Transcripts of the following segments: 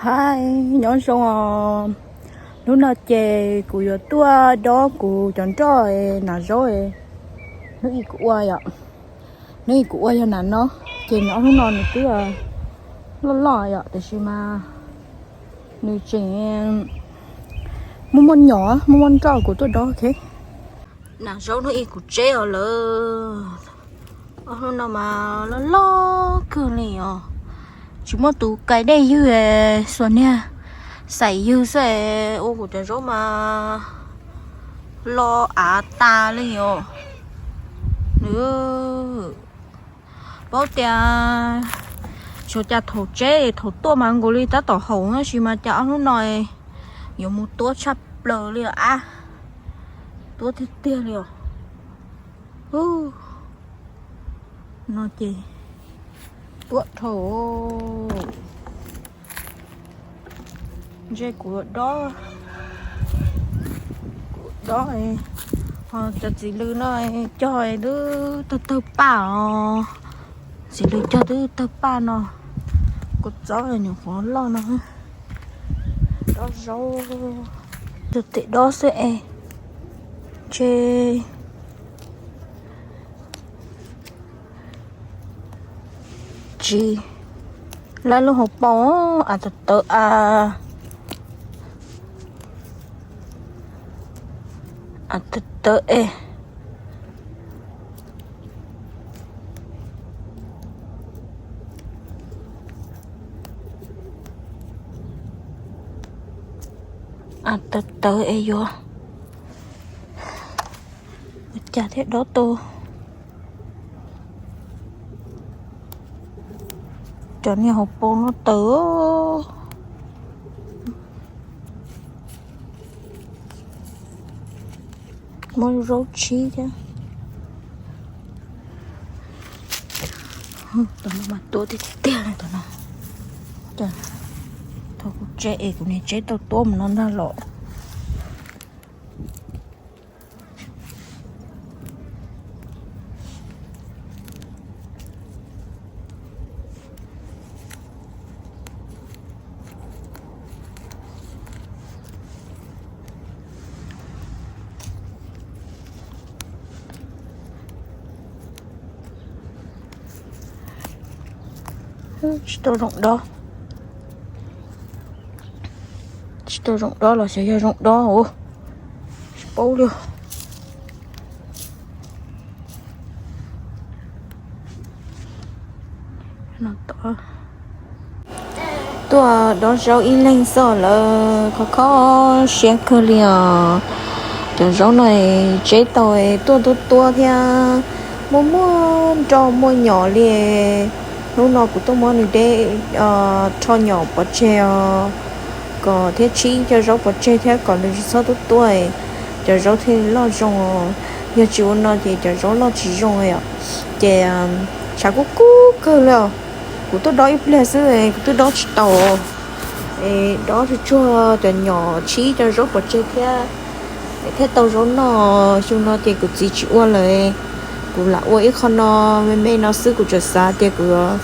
Hi, nyob zoo os. Hnub no ces kuv yuav tuaj dob kuv cov nroj nas zaub. Hnub ib kuv ua yom, hnub ib kuv ua yog nas no, ces nws ob hnub no nws twb loj loj yom, tiam sis mas nws tseem muaj muaj nyom, muaj muaj nroj, kuv tuaj dob. Ok, nas zaub hnub ib kuv tseb os lawm. Ob hnub no mas loj loj kawg li os. Tsis muaj tus kais dej ywg, xuas niag xaim ywg xwb, ua kuv cov zaub mas lo av tas li os. Nws paub tias xyov cas thaum tseb thaum tuaj mas nkaus li tab tom haum, tab sis mas cas ob hnub no yuav mus tuab tshaj plaws li os. Tuab tiag tiag li os. No ces tuab dhau. Ntshe kuv dob, kuv dob, ho cov txiv lws no cog twb tawg tawg paj os. Txiv lws cog twb tawg paj no. Kua txob nyuam qhuav loj no. Dob zaub, tus tes dob xwb es ntshe tsis laib lub hauv paus, av tawv tawv, av tawv tawv es. Av tawv tawv es yuav ua cas thiaj dob tau. Cov niag hauv paus no tawv. Muab zaub tshib thiab. Tus no mas tuab tiag tiag li tus no. Thaum kuv tseb es kuv niam tseb tau tuab mus no ntag los. Tsis tau zoo dob. Tsis tau zoo dob los xyov yog zoo dob os. Tsis paub li. Tuaj dob zaub ib leeg xwb lawm, kho kho siab kawg li os. Cov zaub no tseb tau tuaj tuab tuab thiab, muaj muaj nroj muaj nyom li. Hnub no kuv tuaj muab nws de rho nyom pov tseg os, kom thiab tshib cov zaub pov tseg thiab kom nws tsis txhob tuab tuab, cov zaub thiaj loj zoo. Yog tsis ua no ces cov zaub loj tsis zoo yom. Ces tshav kub kub kawg li os. Kuv tuaj dob ib pliag xwb kuv twb dob tsis tau es dob tsuag tsuag cov nyom tshib cov zaub pov tseg thiab, thiaj tau zaub noj. Xyoo no ces kuv txiv tsis ua lawm, kuv lam ua ib qho no me me no xwb. Kuv tseem xav tias kuv yuav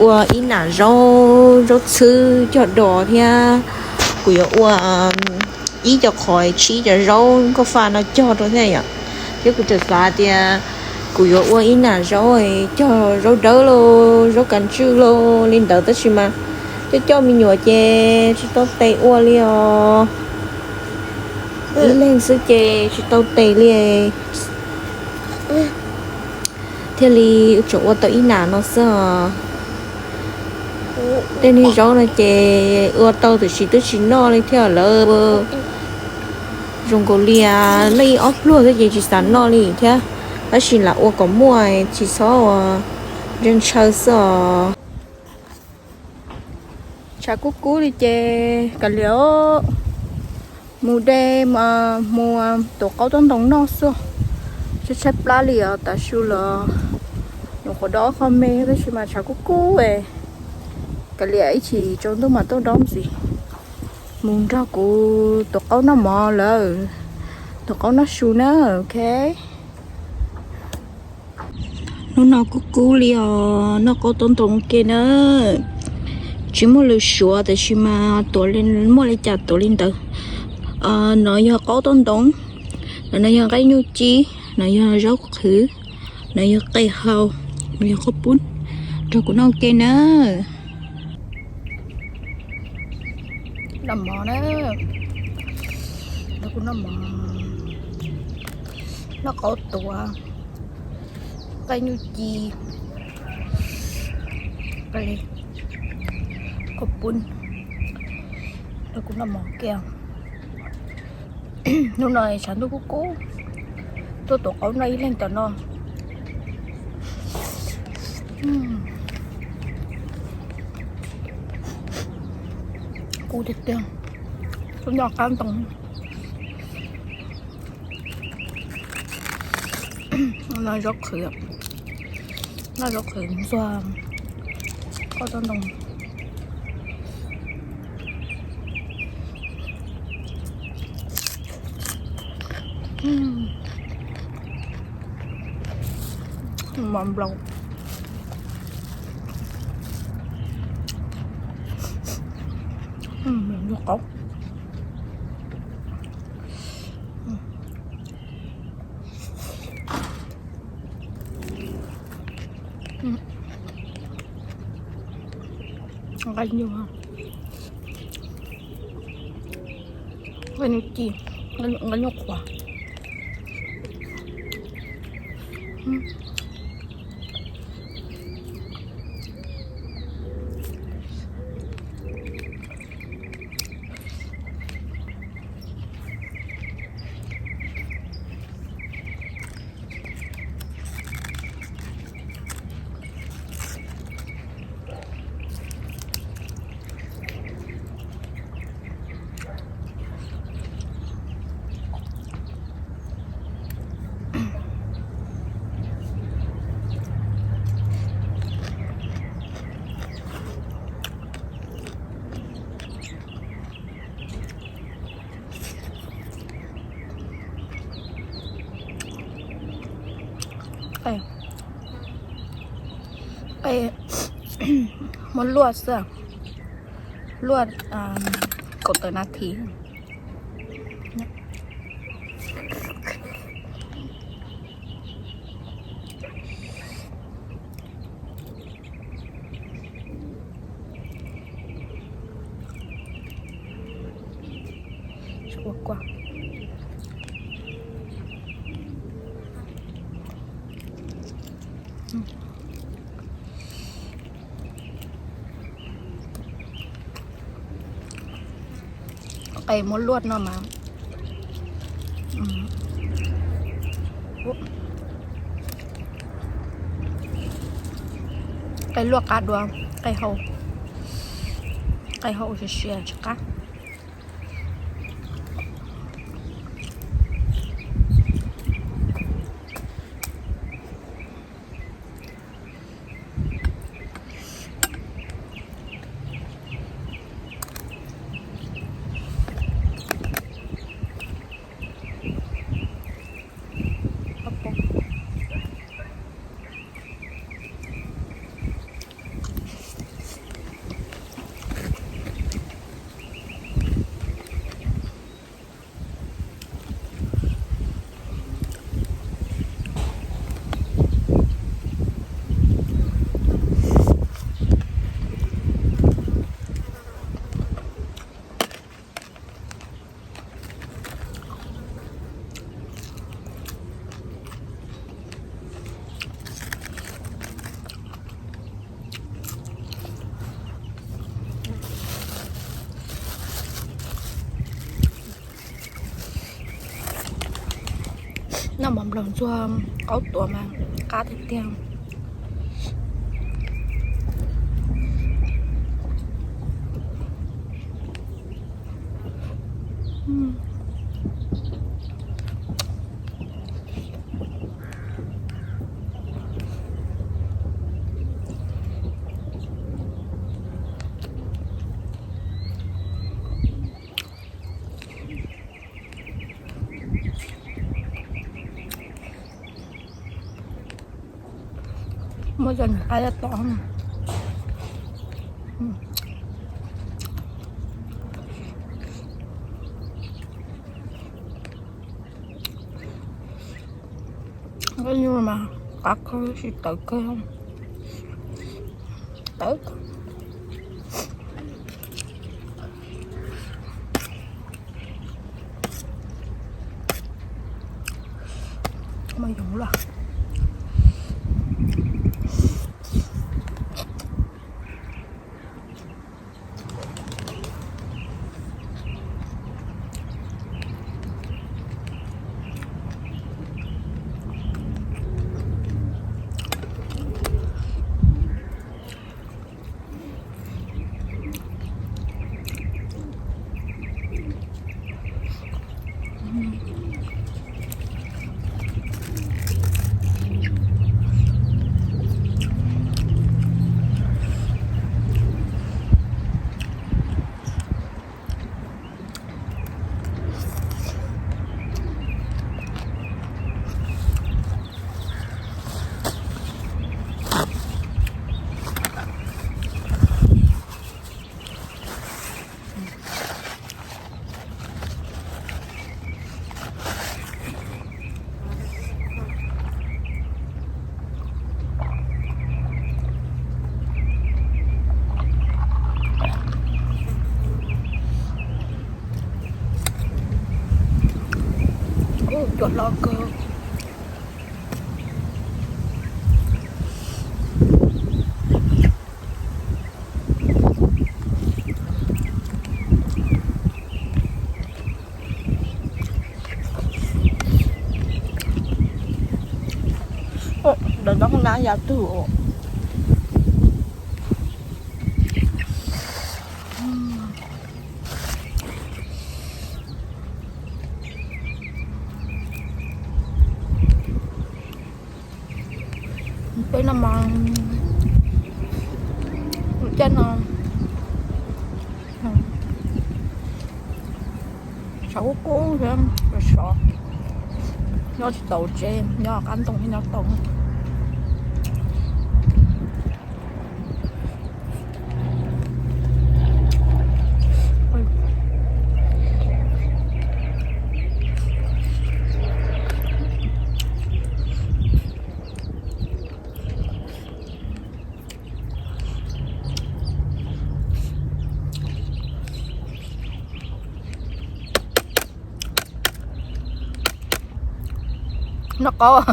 ua ib nam zaub, zaub txhwb cog dos thiab kuv yuav ua ib co qhov tshib cov zaub nkauj fa no cog rau thiab yom. Thiab kuv tseem xav tias kuv yuav ua ib nam zaub cog zaub dawb los zaub kav ntswj los li ntawd, tab sis mas coj coj me nyuam ces tsis tau tes ua li os. Ib leeg xwb ces tsis tau tes li. Thiaj li tseem ua tau ib nam no xwb os. Tej niag zaub no ces ua tau tiam sis twb tsis noj li thiab lawm. Zoo nkaus li noj ib ob pluag xwb ces tsis xav noj li thiab, tab sis lam ua kom muaj tsis txhob ua ntshaw ntshaw xwb os. Tshav kub kub li ces kav liam mus de mus tua qaub tob ntoo noj xwb. Tshaib tshaib plab li os, tav su los nyuam qhuav dob qho me tab sis mas tshav kub kub. Kav liam ib chim tsaus ntuj mas tuaj dob ntxiv. Mus nrog kuv tua qaub noj mov lawm, tua qaub noj su na, ok. Hnub no kub kub li os, noj qaub tob ntoo ke na. Tsis muaj lus suav tab sis mas tuav li, muaj li cas tuav li ntawd. No yog qaub toj ntoo, no yog nqaij nyuj ci, no yog zaub qhwv, no yog qe hau, no yog qhaub poob. Nrog kuv noj ua ke na. Noj mov na, nrog kuv noj mov. Noj qaub tuav, nqaij nyuj ci, qhaub poob, nrog kuv noj mov kiag. Hnub no tshav ntuj kub kub, tuaj tuav qaub noj ib leeg tom no. Kub tiag tiag, tuaj noj qab ntoo. No zaub qhwv, noj zaub qhwv ntxuag qaub toj ntoo. Mov nplaum, qaub. Nqaij nyuj, nqaij nyuj ci, nqaij nyuj qhuav. Qe, qe muab luaj xwb, luaj kaum tawm nas this. Qe muab luaj no mas, qe luaj qab dua, qe hau, qe hau siav siav tsis qab. Noj mov nplaum ntxuag qaub tuav mas qab tiag tiag. Muab cov nws qab coj tom. Nyuj mas qab kawg, tsis tawv kawg, tawv. Mas yoov lawm. Ub, cuam hlob kawg. Ub, dawm doob nab ya twg. Peb no mas, caij no tshav kub kub thiab sov, nyob tsis tau tsev, nyob qab ntoo nyob tau. Noj qaub.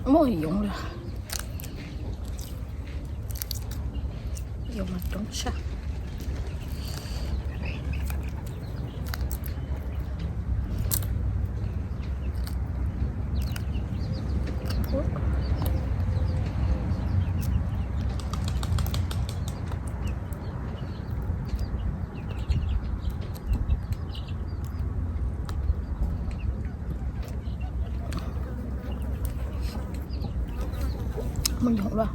Muaj yoov lawm. Yoov mas coob tshaj. Muaj yoov lawm.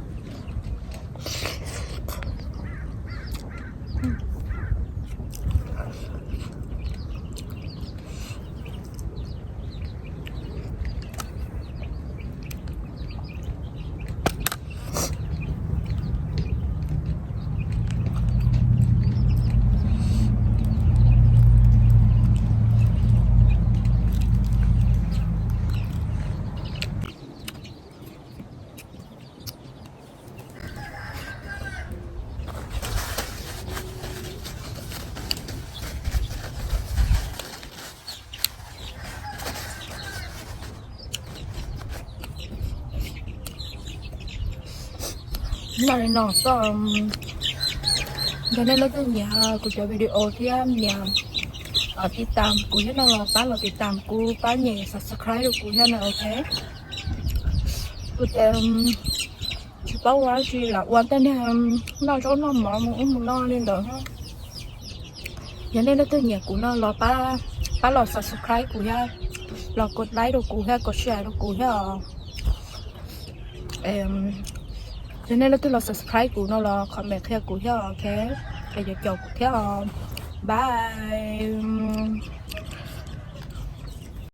Noj li no xwb. Yog nej leej twg nyiam kuv cov video thiab nyiam tiv tam kuv thiab no los pab los tiv tam kuv, pab nyem subscribe rau kuv thiab na, ok. Kuv tsis paub ua dab tsi lam ua tej niag noj zaub noj mov mus ub mus no li ntawd. Yog nej leej twg nyiam kuv no los pab, pab los subscribe kuv thiab, los kos like rau kuv thiab, kos share rau kuv thiab os. Yog nej leej twg los subscribe kuv no los comment qhia kuv thiab, ok, es yuav caum kuv thiab os. Bye.